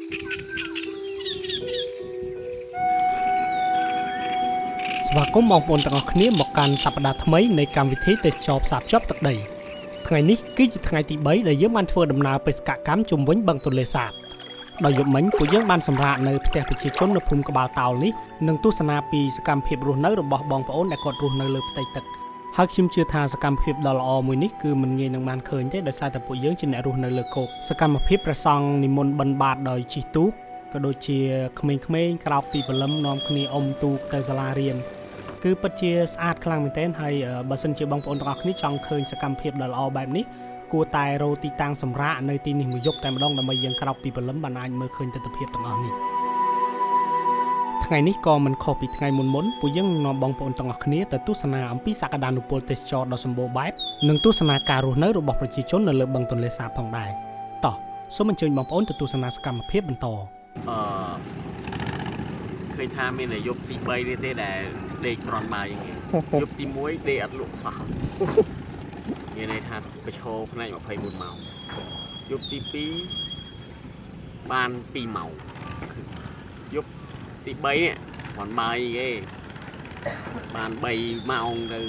ស្វាគមន៍បងប្អូនទាំងអស់គ្នាមកកាន់សប្តាហ៍ថ្មីនៃកម្មវិធីទេសចរផ្សារភ្ជាប់ទឹកដីថ្ងៃនេះគឺជាថ្ងៃទី3ដែលយើងបានធ្វើដំណើរបេសកកម្មជុំវិញបឹងទន្លេសាបដោយយប់មិញពួកយើងបានសម្រាកនៅផ្ទះប្រជាជននៅភូមិក្បាលតោលនេះនិងទស្សនាពីសកម្មភាពរស់នៅរបស់បងប្អូនដែលគាត់រស់នៅលើផ្ទៃទឹកហើយខ្ញុំជឿថាសកម្មភាពដ៏ល្អមួយនេះគឺមិនងាយនឹងបានឃើញទេដោយសារតែពួកយើងជាអ្នករស់នៅលើគោកសកម្មភាពព្រះសង្ឃនិមន្តបិណ្ឌបាតដោយជិះទូកក៏ដូចជាក្មេងៗក្រោកពីព្រលឹមនាំគ្នាអុំទូកទៅសាលារៀនគឺពិតជាស្អាតខ្លាំងមែនទែនហើយបើសិនជាបងប្អូនទាំងអស់គ្នាចង់ឃើញសកម្មភាពដ៏ល្អបែបនេះគួរតែរកទីតាំងសម្រាកនៅទីនេះមួយយប់តែម្ដងដើម្បីយើងក្រោកពីព្រលឹមបានអាចមើលឃើញទិដ្ឋភាពទាំងអស់នេះថ្ងៃនេះក៏មិនខុសពីថ្ងៃមុនៗពួកយើងនឹងនាំបងប្អូនទាំងអស់គ្នាទៅទស្សនាអំពីសក្តានុពលទេសចរដ៏សម្បូរបែបនិងទស្សនាការរស់នៅរបស់ប្រជាជននៅលើបឹងទន្លេសាបផងដែរតោះសូមអញ្ជើញបងប្អូនទៅទស្សនាសកម្មភាពបន្ត អឺឃើញថាមានតែយប់ទី3នេះទេដែលដេកគ្រាន់បើជាងគេយប់ទី1ដេកអត់លក់សោះមានន័យថាប្រឈរផ្នែក24ម៉ោងយប់ទី2បាន2ម៉ោងយប់ទី3នេះគ្រាន់បើជាងគេបាន3ម៉ោងទៅ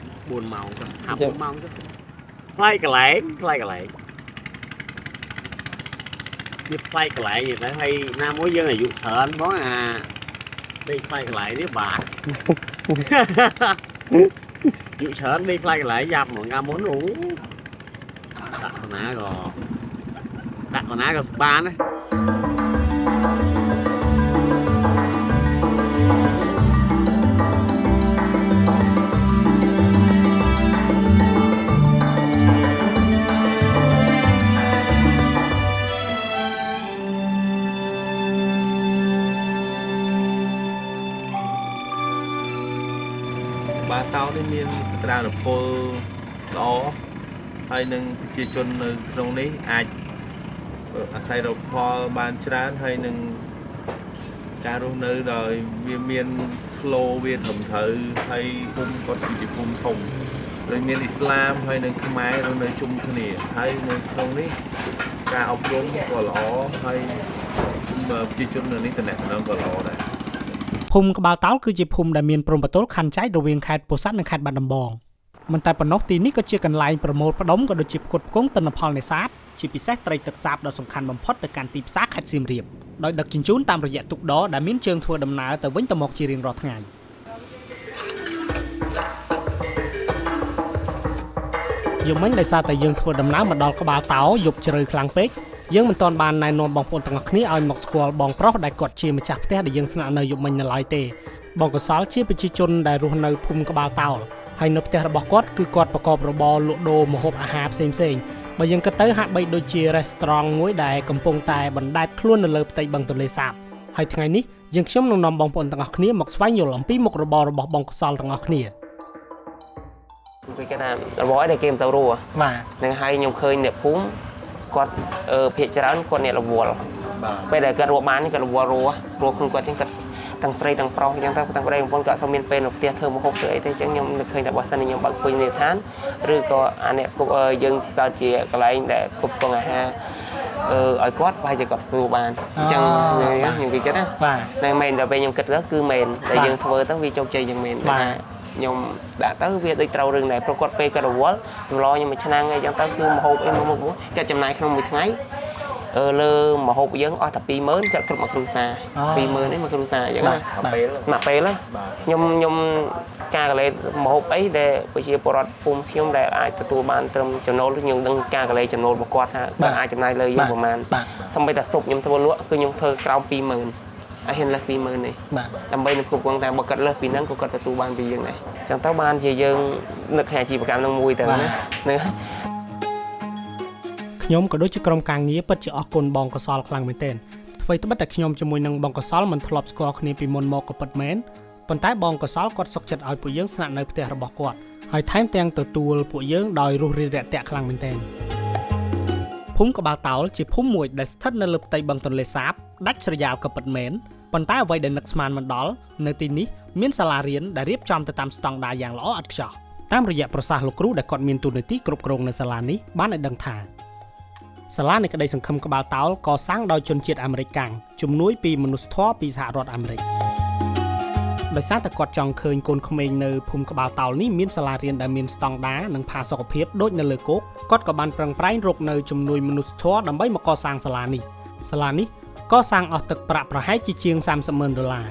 4ម៉ោងទៅថា4ម៉ោងទៅផ្លែកន្លែងផ្លែកន្លែងវាផ្លែកន្លែងនេះទៅហើយណាមួយយើងអាយុច្រើនផងអាដេកផ្លែកន្លែងនេះបាទ អាយុច្រើនដេកផ្លែកន្លែងយ៉ាប់ហ្មងកាលមុនអូដាក់កណាក៏ដាក់កណាក៏ស្បានដែរ បាតោនេះមានសក្តានុពលល្អហើយនឹងប្រជាជននៅក្នុងនេះអាចអាស្រ័យរកផលបានច្រើនហើយនឹងការរស់នៅដោយវាមាន flow វាត្រឹមត្រូវហើយភូមិគាត់គឺជាភូមិធំដោយមានអ៊ីស្លាមហើយនឹងខ្មែររស់នៅជុំគ្នាហើយនៅក្នុងនេះការអប់រំក៏ល្អហើយប្រជាជននៅនេះតំណែងក៏ល្អដែរ ភូមិក្បាលតោលគឺជាភូមិដែលមានព្រំប្រទល់ខណ្ឌចែករវាងខេត្តពោធិ៍សាត់និងខេត្តបាត់ដំបងមិនតែប៉ុណ្ណោះទីនេះក៏ជាកន្លែងប្រមូលផ្ដុំក៏ដូចជាផ្គត់ផ្គង់ទិន្នផលនេសាទជាពិសេសត្រីទឹកសាបដ៏សំខាន់បំផុតទៅកាន់ទីផ្សារខេត្តសៀមរាបដោយដឹកជញ្ជូនតាមរយៈទូកដដែលមានជើងធ្វើដំណើរទៅវិញទៅមកជារៀងរាល់ថ្ងៃយប់មិញដោយសារតែយើងធ្វើដំណើរមកដល់ក្បាលតោយប់ជ្រៅខ្លាំងពេកយើងមិនទាន់បានណែនាំបងប្អូនទាំងអស់គ្នាឲ្យមកស្គាល់បងប្រុសដែលគាត់ជាម្ចាស់ផ្ទះដែលយើងស្នាក់នៅយប់មិញនៅឡើយទេបងកុសលជាប្រជាជនដែលរស់នៅភូមិក្បាលតោលហើយនៅផ្ទះរបស់គាត់គឺគាត់ប្រកបរបរលក់ដូរម្ហូបអាហារផ្សេងៗបើយើងគិតទៅហាក់បីដូចជារេស្តរ៉ង់មួយដែលកំពុងតែបណ្ដែតខ្លួននៅលើផ្ទៃបឹងទន្លេសាបហើយថ្ងៃនេះយើងខ្ញុំនឹងនាំបងប្អូនទាំងអស់គ្នាមកស្វែងយល់អំពីមុខរបររបស់បងកុសលទាំងអស់គ្នា គេគេថារបរដែលគេមិនសូវរស់ បាទ នឹងហើយខ្ញុំឃើញអ្នកភូមិគាត់ភាគច្រើនគាត់អ្នករវល់ពេលដែលគាត់រស់បានគាត់រវល់រស់រស់ខ្លួនគាត់ចឹងគាត់ទាំងស្រីទាំងប្រុសចឹងទៅទាំងប្តីប្រពន្ធគាត់អត់សូវមានពេលនៅផ្ទះធ្វើម្ហូបធ្វើអីទេចឹងខ្ញុំនឹកឃើញតែបើសិនជាខ្ញុំបើកភោជនីយដ្ឋានឬក៏អាអ្នកយើងកើតជាកន្លែងដែលគ្រប់គ្រងអាហារឲ្យគាត់ប្រហែលជាគាត់ធ្វើបានអញ្ចឹងខ្ញុំគេគិតណា បាទ តែមែនតែពេលខ្ញុំគិតទៅគឺមែនតែយើងធ្វើទៅវាជោគជ័យជាងមែន បាទ ខ្ញុំដាក់ទៅវាដូចត្រូវរឿងដែរព្រោះគាត់ពេលគាត់រវល់សម្លខ្ញុំមួយឆ្នាំងអីចឹងទៅគឺម្ហូបអីមួយមុខមួយគាត់ចំណាយក្នុងមួយថ្ងៃលើម្ហូបយើងអស់តែ20000គាត់គ្រប់មួយគ្រួសារ20000នេះមួយគ្រួសារអញ្ចឹងណា ពេល មួយពេលណាខ្ញុំការកលេម្ហូបអីដែលប្រជាពលរដ្ឋភូមិខ្ញុំដែលអាចទទួលបានត្រឹមចំណូលខ្ញុំដឹងការកលេចំណូលរបស់គាត់ថាគាត់អាចចំណាយលើយើងប្រហែលសូម្បីតែស៊ុបខ្ញុំធ្វើលក់គឺខ្ញុំធ្វើក្រោម20000អត់ហ៊ានលើស20000នេះ បាទ ដើម្បីនឹងគ្រប់គ្រងតែបើគាត់លើសពីហ្នឹងក៏គាត់ទទួលបានពីយើងដែរអញ្ចឹងទៅបានជាយើងនឹកឃើញអាជីវកម្មហ្នឹងមួយទៅណាហ្នឹង ខ្ញុំក៏ដូចជាក្រុមការងារពិតជាអរគុណបងកុសលខ្លាំងមែនទែនអ្វីត្បិតតែខ្ញុំជាមួយនឹងបងកុសលមិនធ្លាប់ស្គាល់គ្នាពីមុនមកក៏ពិតមែនប៉ុន្តែបងកុសលគាត់សុខចិត្តឲ្យពួកយើងស្នាក់នៅផ្ទះរបស់គាត់ហើយថែមទាំងទទួលពួកយើងដោយរួសរាយរាក់ទាក់ខ្លាំងមែនទែនភូមិក្បាលតោលជាភូមិមួយដែលស្ថិតនៅលើផ្ទៃបឹងទន្លេសាបដាច់ស្រយាលក៏ពិតមែនប៉ុន្តែអ្វីដែលនឹកស្មានមិនដល់នៅទីនេះមានសាលារៀនដែលរៀបចំទៅតាមស្តង់ដារយ៉ាងល្អឥតខ្ចោះតាមរយៈប្រសាសន៍លោកគ្រូដែលគាត់មានតួនាទីគ្រប់គ្រងនៅសាលានេះបានឲ្យដឹងថា សាលានៃក្តីសង្ឃឹមក្បាលតោលកសាងដោយជនជាតិអាមេរិកកាំងជំនួយពីមនុស្សធម៌ពីសហរដ្ឋអាមេរិកដោយសារតែគាត់ចង់ឃើញកូនក្មេងនៅភូមិក្បាលតោលនេះមានសាលារៀនដែលមានស្តង់ដារនិងផាសុកភាពដូចនៅលើគោកគាត់ក៏បានប្រឹងប្រែងរកនៅជំនួយមនុស្សធម៌ដើម្បីមកកសាងសាលានេះសាលានេះកសាងអស់ទឹកប្រាក់ប្រហែលជាជាង30ម៉ឺនដុល្លារ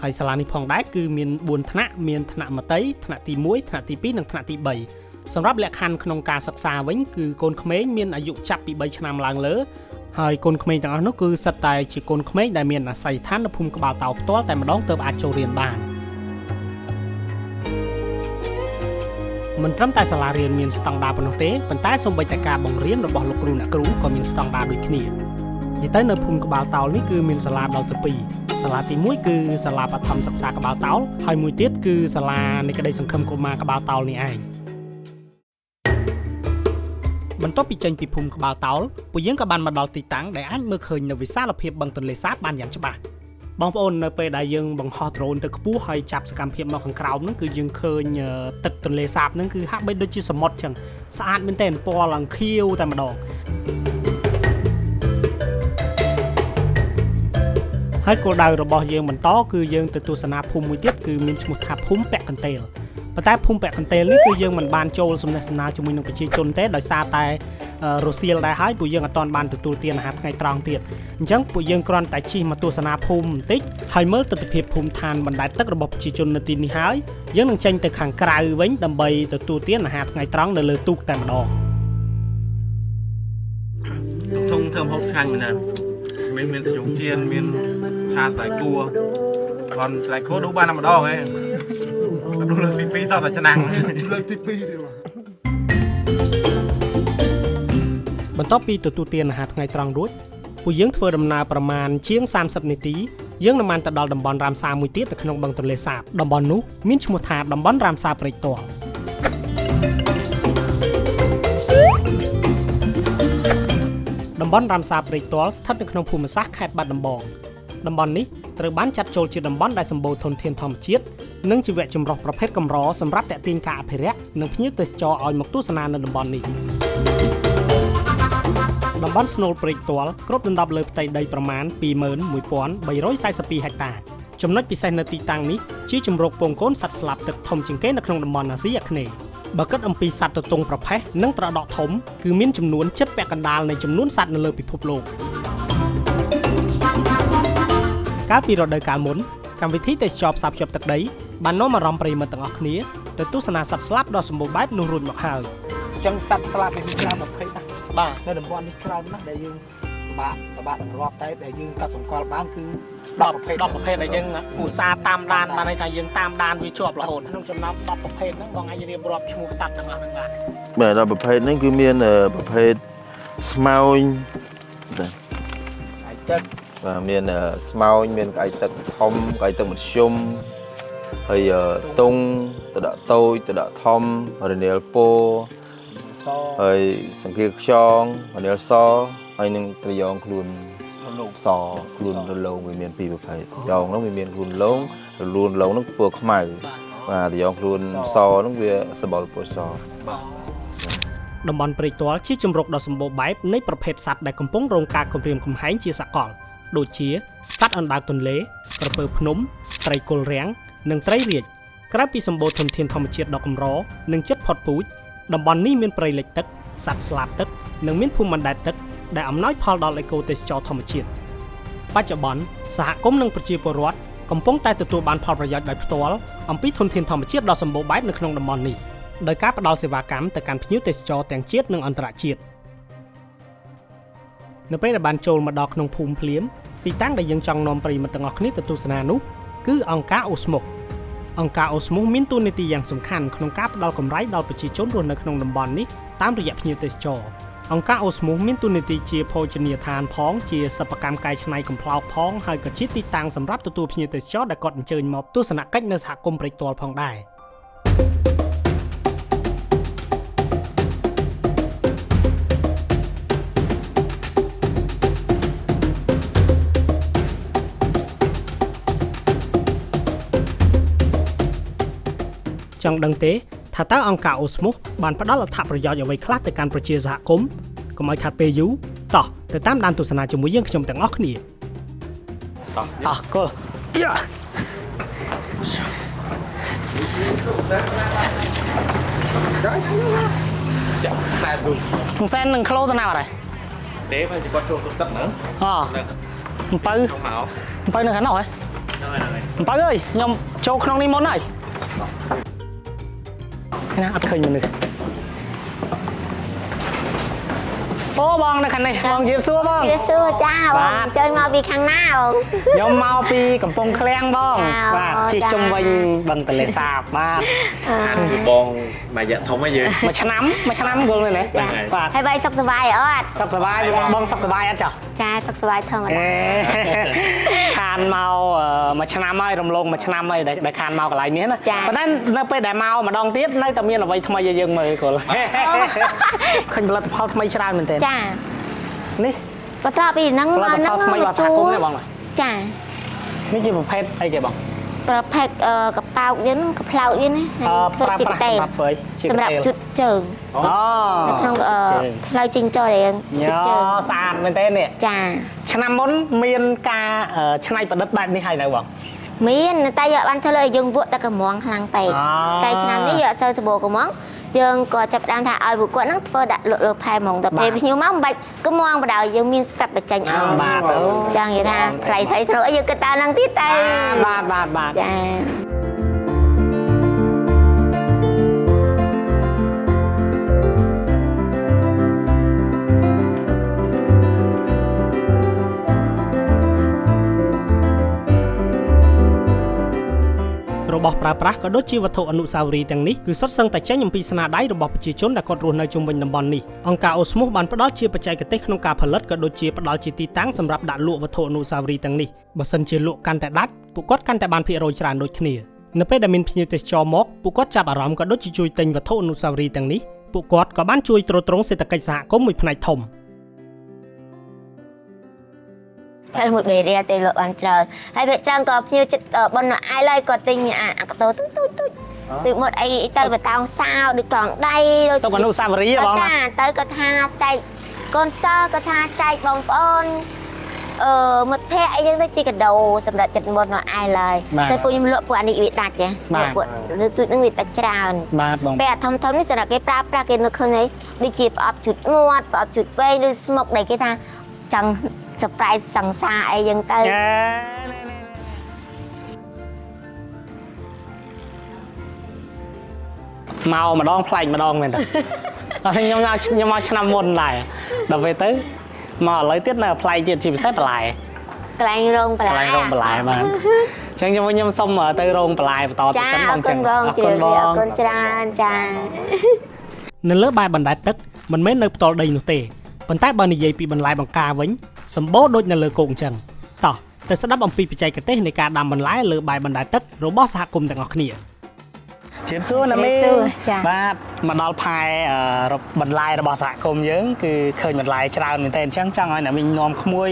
ហើយសាលានេះផងដែរគឺមាន4ថ្នាក់មានថ្នាក់មត្តេយ្យថ្នាក់ទី1ថ្នាក់ទី2និងថ្នាក់ទី3សម្រាប់លក្ខខណ្ឌក្នុងការសិក្សាវិញគឺកូនក្មេងមានអាយុចាប់ពី3ឆ្នាំឡើងលើហើយកូនក្មេងទាំងអស់នោះគឺសិតតែជាកូនក្មេងដែលមានអាសយដ្ឋាននៅភូមិក្បាលតោផ្ទាល់តែម្ដងទើបអាចចូលរៀនបានមិនត្រឹមតែសាលារៀនមានស្តង់ដារប៉ុណ្ណោះទេប៉ុន្តែសូម្បីតែការបង្រៀនរបស់លោកគ្រូអ្នកគ្រូក៏មានស្តង់ដារដូចគ្នានិយាយទៅនៅភូមិក្បាលតោលនេះគឺមានសាលាដល់ទៅ2សាលាទី1គឺសាលាបឋមសិក្សាក្បាលតោលហើយមួយទៀតគឺសាលានៃក្តីសង្ឃឹមកុមារក្បាលតោលនេះឯងបន្ទាប់ពីចេញពីភូមិក្បាលតោលពួកយើងក៏បានមកដល់ទីតាំងដែលអាចមើលឃើញនៅវិសាលភាពបឹងទន្លេសាបបានយ៉ាងច្បាស់បងប្អូននៅពេលដែលយើងបង្ហោះដ្រូនទៅខ្ពស់ហើយចាប់សកម្មភាពមកខាងក្រោមហ្នឹងគឺយើងឃើញទឹកទន្លេសាបហ្នឹងគឺហាក់បីដូចជាសមុទ្រចឹងស្អាតមែនទែនពណ៌ឡើងខៀវតែម្ដងហើយគោលដៅរបស់យើងបន្តគឺយើងទៅទស្សនាភូមិមួយទៀតគឺមានឈ្មោះថាភូមិពាក់កន្ទេលប៉ុន្តែភូមិពាក់កន្ទេលនេះគឺយើងមិនបានចូលសំណេះសំណាលជាមួយនឹងប្រជាជនទេដោយសារតែរសៀលដែរហើយពួកយើងអត់ទាន់បានទទួលទានអាហារថ្ងៃត្រង់ទៀតអញ្ចឹងពួកយើងគ្រាន់តែជិះមកទស្សនាភូមិបន្តិចហើយមើលទិដ្ឋភាពភូមិឋានបណ្ដែតទឹករបស់ប្រជាជននៅទីនេះហើយយើងនឹងចេញទៅខាងក្រៅវិញដើម្បីទទួលទានអាហារថ្ងៃត្រង់នៅលើទូកតែម្ដងធុងធ្វើម្ហូបឆ្ងាញ់មែនទេមានសាច់ជៀនមានឆាស្លែគួរគាត់ស្លែគួរដូរបានតែម្ដងហ៎ដូរលើកទី2សោះតែឆ្នាំងលើកទី2ទៀតបន្ទាប់ពីទទួលទានអាហារថ្ងៃត្រង់រួចពួកយើងធ្វើដំណើរប្រមាណជាង30នាទីយើងនឹងបានទៅដល់តំបន់រាមសារមួយទៀតនៅក្នុងបឹងទន្លេសាបតំបន់នោះមានឈ្មោះថាតំបន់រាមសារព្រែកទាល់តំបន់រាមសារព្រែកទាល់ស្ថិតនៅក្នុងភូមិសាស្ត្រខេត្តបាត់ដំបងតំបន់នេះត្រូវបានចាត់ចូលជាតំបន់ដែលសម្បូរធនធានធម្មជាតិនិងជីវៈចម្រុះប្រភេទកម្រសម្រាប់ទាក់ទាញការអភិរក្សនិងភ្ញៀវទេសចរឲ្យមកទស្សនានៅតំបន់នេះតំបន់ស្នូលព្រែកទាល់គ្របដណ្ដប់លើផ្ទៃដីប្រមាណ 21,342 ហិកតាចំណុចពិសេសនៅទីតាំងនេះជាជម្រកពងកូនសត្វស្លាបទឹកធំជាងគេនៅក្នុងតំបន់អាស៊ីអាគ្នេយ៍បើគិតអំពីសត្វទទង់ប្រផេះនិងត្រដក់ធំគឺមានចំនួនជិតពាក់កណ្ដាលនៃចំនួនសត្វនៅលើពិភពលោកកាលពីរដូវកាលមុនកម្មវិធីទេសចរផ្សារភ្ជាប់ទឹកដីបាននាំអារម្មណ៍ប្រិយមិត្តទាំងអស់គ្នាទៅទស្សនាសត្វស្លាបដ៏សម្បូរបែបនោះរួចមកហើយអញ្ចឹងសត្វស្លាបវាច្រើនប្រភេទណាស់បាទនៅតំបន់នេះច្រើនណាស់ដែលយើងពិបាកនឹងរាប់តែដែលយើងកត់សម្គាល់បានគឺ10ប្រភេទ10ប្រភេទដែលយើងឧស្សាហ៍តាមដានបានន័យថាយើងតាមដានវាជាប់រហូតក្នុងចំណោម10ប្រភេទហ្នឹងបងអាចរៀបរាប់ឈ្មោះសត្វទាំងអស់ហ្នឹងបានបាទ10ប្រភេទហ្នឹងគឺមានប្រភេទស្មោញក្អែកទឹកបាទមានស្មោញមានក្អែកទឹកធំក្អែកទឹកមធ្យមហើយតុងត្រដក់តូចត្រដក់ធំរនាលពោហើយសង្គ្រាខ្យងរនាលសហើយនឹងត្រយងខ្លួនសខ្លួនរលោងវាមានពីរប្រភេទត្រយងនោះវាមានខ្លួនលោងខ្លួនលោងនោះពណ៌ខ្មៅបាទត្រយងខ្លួនសនោះវាសម្បុរពណ៌សបាទតំបន់ព្រែកទាល់ជាជម្រកដ៏សម្បូរបែបនៃប្រភេទសត្វដែលកំពុងរងការគំរាមកំហែងជាសកលដូចជាសត្វអណ្ដើកទន្លេក្រពើភ្នំត្រីគល់រាំងនិងត្រីរាជក្រៅពីសម្បូរធនធានធម្មជាតិដ៏កម្រនិងជិតផុតពូជតំបន់នេះមានព្រៃលិចទឹកសត្វស្លាបទឹកនិងមានភូមិបណ្ដែតទឹកដែលអំណោយផលដល់អេកូទេសចរធម្មជាតិបច្ចុប្បន្នសហគមន៍និងប្រជាពលរដ្ឋកំពុងតែទទួលបានផលប្រយោជន៍ដោយផ្ទាល់អំពីធនធានធម្មជាតិដ៏សម្បូរបែបនៅក្នុងតំបន់នេះដោយការផ្តល់សេវាកម្មទៅកាន់ភ្ញៀវទេសចរទាំងជាតិនិងអន្តរជាតិនៅពេលដែលបានចូលមកដល់ក្នុងភូមិភ្លាមទីតាំងដែលយើងចង់នាំប្រិយមិត្តទាំងអស់គ្នាទៅទស្សនានោះគឺអង្គការអូស្មុកអង្គការអូស្មុកមានតួនាទីយ៉ាងសំខាន់ក្នុងការផ្ដល់កម្រៃដល់ប្រជាជនរស់នៅក្នុងតំបន់នេះតាមរយៈភ្ញៀវទេសចរអង្គការអូស្មុកមានតួនាទីជាភោជនីយដ្ឋានផងជាសិប្បកម្មកែច្នៃកំប្លោកផងហើយក៏ជាទីតាំងសម្រាប់ទទួលភ្ញៀវទេសចរដែលគាត់អញ្ជើញមកទស្សនកិច្ចនៅសហគមន៍ព្រែកទាល់ផងដែរចង់ដឹងទេថាតើអង្គការអូស្មុសបានផ្ដល់អត្ថប្រយោជន៍អ្វីខ្លះទៅកាន់ប្រជាសហគមន៍កុំឲ្យខាតពេលយូរ តោះទៅតាមដានទស្សនាជាមួយយើងខ្ញុំទាំងអស់គ្នា តោះ តោះគល់យ៉ា ខ្សែទូ សែននឹងក្លោទៅណាអត់ហើយ ទេបើគាត់ចូលទឹកហ្នឹង អអំពៅ ចូលមក អំពៅនៅខាងនោះហ៎ ហ្នឹងហើយហ្នឹងហើយ អំពៅអើយខ្ញុំចូលក្នុងនេះមុនហើយណាអត់ឃើញមនុស្សអូបងនៅខាងនេះបងជម្រាបសួរបង ជម្រាបសួរចាប បាទ ងអញ្ជើញមកពីខាងណាបង ខ្ញុំមកពីកំពង់ឃ្លាំងបង ចា បាទ អូ ជិះជុំវិញ ចា បឹងទន្លេសាបបាទ អានគឺបងមួយរយៈធំហើយយើង មួយឆ្នាំមួយឆ្នាំគល់មែនទេ ចា បាទ ហើយបីសុខសប្បាយអត់ សុខសប្បាយបងសុខសប្បាយអត់ចា ចាសុខសប្បាយធម្ម អេ តា ខានមកមួយឆ្នាំហើយរំលងមួយឆ្នាំហើយដែលខានមកកន្លែងនេះណា ចា ប៉ុន្តែនៅពេលដែលមកម្ដងទៀតនៅតែមានអ្វីថ្មីឲ្យយើងមើលគល់ឃើញផលិតផលថ្មីច្រើនមែនទែន ចា នេះ បន្ទាប់ពីហ្នឹង ផលិត មកហ្នឹង ផលថ្មីរបស់សហគមន៍នេះបង ចា នេះជាប្រភេទអីគេបង ប្រភេទកប៉ោកយើងហ្នឹងកផ្លោកយើងណា អឺ ធ្វើ ប្រើប្រាស់ ជាកតេ សម្រាប់ធ្វើអីជា សម្រាប់ កតេល ជុតជើង អូ នៅក្នុងផ្លូវចេញចូលរៀងជុតជើង ស្អាតមែនទែននេះ ចា ឆ្នាំមុនមានការច្នៃប្រឌិតបែបនេះហើយនៅបង មានតែយកបានធ្វើលើយើងវក់តែកម្រងខ្លាំងពេកតែឆ្នាំនេះយកអត់សូវសម្បូរកម្រងយើងក៏ចាប់ផ្ដើមថាឲ្យពួកគាត់ហ្នឹងធ្វើដាក់លក់លើផែហ្មងតែពេលភ្ញៀវមកមិនបាច់កម្រងបដ ாய் យើងមានស្រាប់បញ្ចេញឲ្យ បាទអូ ចង់និយាយថាថ្លៃថ្លៃធ្នូអីយើងគិតតាមហ្នឹងទៀតតែ បាទបាទបាទ ចា របស់ប្រើប្រាស់ក៏ដូចជាវត្ថុអនុស្សាវរីយ៍ទាំងនេះគឺសុទ្ធសឹងតែចេញអំពីស្នាដៃរបស់ប្រជាជនដែលគាត់រស់នៅជុំវិញតំបន់នេះអង្គការអូស្មូសបានផ្ដល់ជាបច្ចេកទេសក្នុងការផលិតក៏ដូចជាផ្ដល់ជាទីតាំងសម្រាប់ដាក់លក់វត្ថុអនុស្សាវរីយ៍ទាំងនេះបើសិនជាលក់កាន់តែដាច់ពួកគាត់កាន់តែបានភាគរយច្រើនដូចគ្នានៅពេលដែលមានភ្ញៀវទេសចរមកពួកគាត់ចាប់អារម្មណ៍ក៏ដូចជាជួយទិញវត្ថុអនុស្សាវរីយ៍ទាំងនេះពួកគាត់ក៏បានជួយទ្រទ្រង់សេដ្ឋកិច្ចសហគមន៍មួយផ្នែកធំ តែមួយបេរីទេលក់បានច្រើនហើយវាច្រើនក៏ភ្ញៀវចិត្តប៉ុនអែលហើយក៏ទិញអាកតោទូទូទូដូចមកអីទៅបតោងសោដូចកងដៃដូច ទៅអនុស្សាវរីយ៍បង ចាទៅក៏ថាចែកកូនសិស្សក៏ថាចែកបងប្អូនមិត្តភ័ក្តិអីចឹងទៅជាកាដូសម្រាប់ចិត្តមុនមកអែលហើយតែពួកខ្ញុំលក់ពួកអានេះវាដាច់ចាពួកទូចហ្នឹងវាដាច់ច្រើន បាទបង ពេលអាធំធំនេះសម្រាប់គេប្រើប្រាស់គេនឹកឃើញអីដូចជាប្រអប់ជូតមាត់ប្រអប់ជូតវែងឬស្មុកដែលគេថាចង់ surprise សង្សារអីចឹងទៅ មកម្ដងប្លែកម្ដងមែនតើអត់ខ្ញុំមកឆ្នាំមុនដែរដល់ពេលទៅមកឥឡូវទៀតនៅប្លែកទៀតជាពិសេសបន្លែ កន្លែងរោងបន្លែ កន្លែងរោងបន្លែបាទអញ្ចឹងខ្ញុំសុំទៅរោងបន្លែបន្តទៅសិនបង ចឹងអរគុណបងអរគុណច្រើនចានៅលើបែបបណ្ដែតទឹកមិនមែននៅផ្ទាល់ដីនោះទេប៉ុន្តែបើនិយាយពីបន្លែបង្ការវិញសម្បូរដូចនៅលើគោកអញ្ចឹងតោះទៅស្ដាប់អំពីបច្ចេកទេសនៃការដាំបន្លែលើបែបបណ្ដែតទឹករបស់សហគមន៍ទាំងអស់គ្នាជម្រាបសួរណាមីបាទមកដល់ផែបន្លែរបស់សហគមន៍យើងគឺឃើញបន្លែច្រើនមែនទែនអញ្ចឹងចង់ឲ្យអ្នកមីងនាំក្មួយ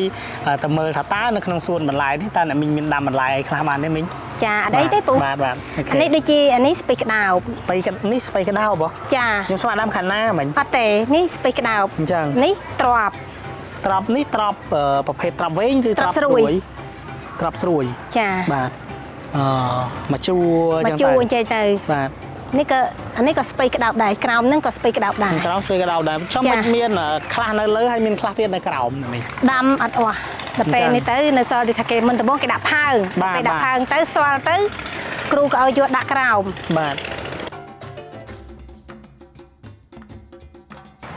ទៅមើលថាតើនៅក្នុងសួនបន្លែនេះតើអ្នកមីងមានដាំបន្លែអីខ្លះបានទេមីង ចាអត់អីទេពូ បាទបាទ នេះដូចជាអានេះស្ពៃក្តោប ស្ពៃនេះស្ពៃក្តោបហ៎ ចា ខ្ញុំស្មានដាំខាងណាមិញ អត់ទេនេះស្ពៃក្តោប អញ្ចឹង នេះទ្រប ទ្របនេះទ្របប្រភេទទ្របវែងឬទ្របស្រួយទ្របស្រួយ ចា បាទមកជួ អញ្ចឹងទៅមកជួអញ្ចឹងទៅ បាទ នេះក៏អានេះក៏ស្ពៃក្តោបដែរក្រោមហ្នឹងក៏ស្ពៃក្តោបដែរ ក្រោមស្ពៃក្តោបដែរចំមិនមានខ្លះនៅលើហើយមានខ្លះទៀតនៅក្រោមនេះ ដាំអត់អស់ដល់ពេលនេះទៅនៅសល់ដូចថាគេមុនដំបូងគេដាក់ផើងពេលដាក់ផើងទៅស្វល់ទៅគ្រូក៏ឲ្យយកដាក់ក្រោម បាទ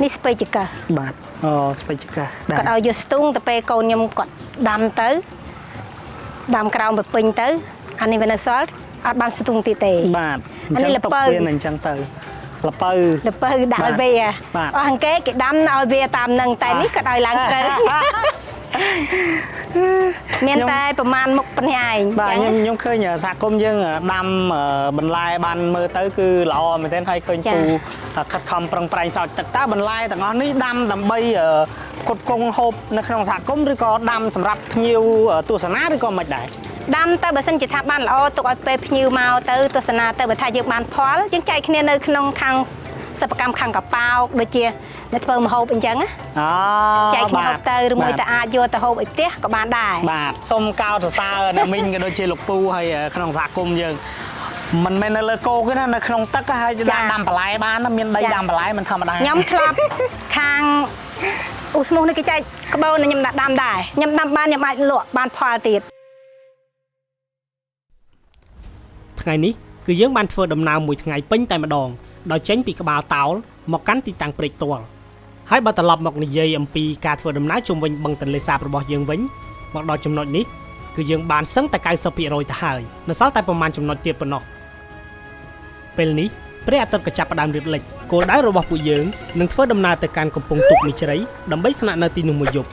នេះស្ពៃចង្កឹះ បាទអូស្ពៃចង្កឹះ គាត់ឲ្យយកស្ទូងទៅពេលកូនខ្ញុំគាត់ដាំទៅដាំក្រោមទៅពេញទៅអានេះវានៅសល់អត់បានស្ទូងទៀតទេ បាទ អានេះលពៅ អញ្ចឹងទៅលពៅ លពៅដាក់ឲ្យវាអស់អង្គគេគេដាំឲ្យវាតាមនឹងតែនេះគាត់ឲ្យឡើងទៅមានតែប្រមាណមុខប៉ុណ្ណេះឯង បាទខ្ញុំឃើញសហគមន៍យើងដាំបន្លែបានមើលទៅគឺល្អមែនទែនហើយឃើញពូខិតខំប្រឹងប្រែងស្រោចទឹកតើបន្លែទាំងអស់នេះដាំដើម្បីផ្គត់ផ្គង់ហូបនៅក្នុងសហគមន៍ឬក៏ដាំសម្រាប់ភ្ញៀវទស្សនាឬក៏មិនដែរ ដាំទៅបើសិនជាថាបានល្អទុកឲ្យពេលភ្ញៀវមកទៅទស្សនាទៅបើថាយើងបានផលយើងចែកគ្នានៅក្នុងខាងសិប្បកម្មខាងកប៉ោកដូចជា នៅធ្វើម្ហូបអញ្ចឹងណា អូ ចែកគ្នាហូបទៅឬមួយ បាទ ទៅអាចយកទៅហូបឲ្យផ្ទះក៏បានដែរ បាទសូមកោតសរសើរអ្នកមីងក៏ដូចជាលោកពូហើយក្នុងសហគមន៍យើងមិនមែននៅលើគោកទេណានៅក្នុងទឹកហើយដាក់ដាំបន្លែបានណាមានដីដាំបន្លែមិនធម្មតា ខ្ញុំធ្លាប់ខាងឧស្មោះនេះគេចែកក្បូនខ្ញុំដាក់ដាំដែរខ្ញុំដាំបានខ្ញុំអាចលក់បានផលទៀត ថ្ងៃនេះគឺយើងបានធ្វើដំណើរមួយថ្ងៃពេញតែម្ដងដោយចេញពីក្បាលតោលមកកាន់ទីតាំងព្រែកទាល់ហើយបើត្រឡប់មកនិយាយអំពីការធ្វើដំណើរជុំវិញបឹងទន្លេសាបរបស់យើងវិញមកដល់ចំណុចនេះគឺយើងបានសឹងតែ90%ទៅហើយនៅសល់តែប្រមាណចំណុចទៀតប៉ុណ្ណោះពេលនេះព្រះអាទិត្យក៏ចាប់ផ្ដើមរៀបលិចគោលដៅរបស់ពួកយើងនឹងធ្វើដំណើរទៅកាន់កំពង់ទូកមីជ្រៃដើម្បីស្នាក់នៅទីនោះមួយយប់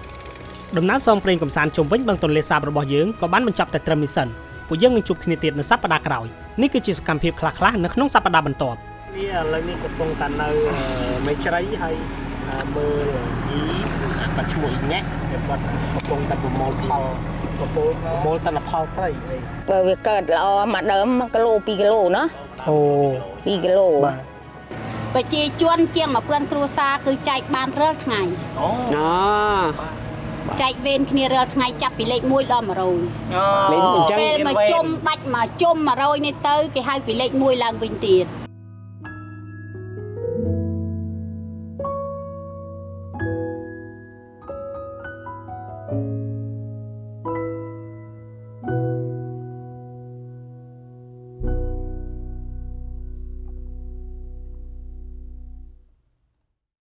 ដំណើរផ្សងព្រេងកម្សាន្តជុំវិញបឹងទន្លេសាបរបស់យើងក៏បានបញ្ចប់តែត្រឹមនេះសិនពួកយើងនឹងជួបគ្នាទៀតនៅសប្តាហ៍ក្រោយនេះគឺជាសកម្មភាពខ្លះៗនៅក្នុងសប្តាហ៍បន្ទាប់នេះឥឡូវនេះកំពុងតែនៅមេជ្រៃហើយមើលយីគាត់ឈ្មោះអ៊ីញ៉ាគាត់កំពុងតែប្រមូលផលប្រមូលប្រមូលតនផលត្រីអី បើវាកើតល្អមួយដើម1គីឡូ2គីឡូណា អូ 2គីឡូ បាទ ប្រជាជនជាង1000គ្រួសារគឺចែកបានរាល់ថ្ងៃ អូ ចែកវេនគ្នារាល់ថ្ងៃចាប់ពីលេខ1ដល់100 លេខអញ្ចឹង ពេលមកជុំដាច់មកជុំ100នេះទៅគេហៅពីលេខ1ឡើងវិញទៀត។